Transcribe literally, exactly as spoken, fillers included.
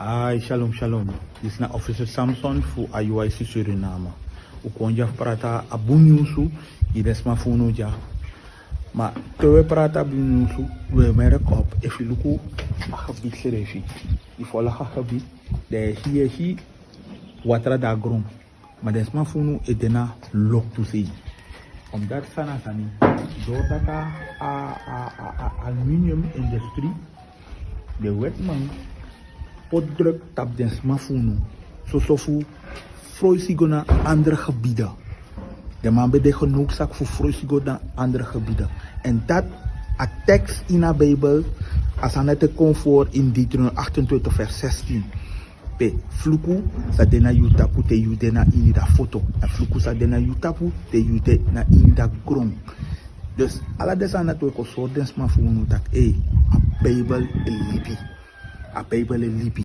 Ai, shalom, shalom. Disi na officer Samson fu I U I C Suriname. Un kon dya fu prati a bun nyunsu gi den sma fu unu dya. Ma te un e prati a bun nyunsu, un e merk op, efu yu luku a gebied srefi, yu folg a gebied, dan yu e si, yu e si watra de na gron. Ma den sma fu unu e de na loktu sei. Omdat san na sani, doordat a, a, a, a aluminium industrie, den wetiman poti druk tapu den sma fu unu, soso fu froisi go na andere gebieden. Den man ben de genoodzaakt fu froisi go na andere gebieden. En dat a tekst in a Bijbel, a san na te kon voor in Deuteronomium achtentwintig vers zestien. Pe fluku sa de na yu tapu te yu de na ini dati foto. Èn fluku sa de na yu tapu te yu de na ini dati gron. Dus ala den sani dati wi e kon sori den sma fu unu taki, ei, a Bijbel e libi. A Bijbel e libi.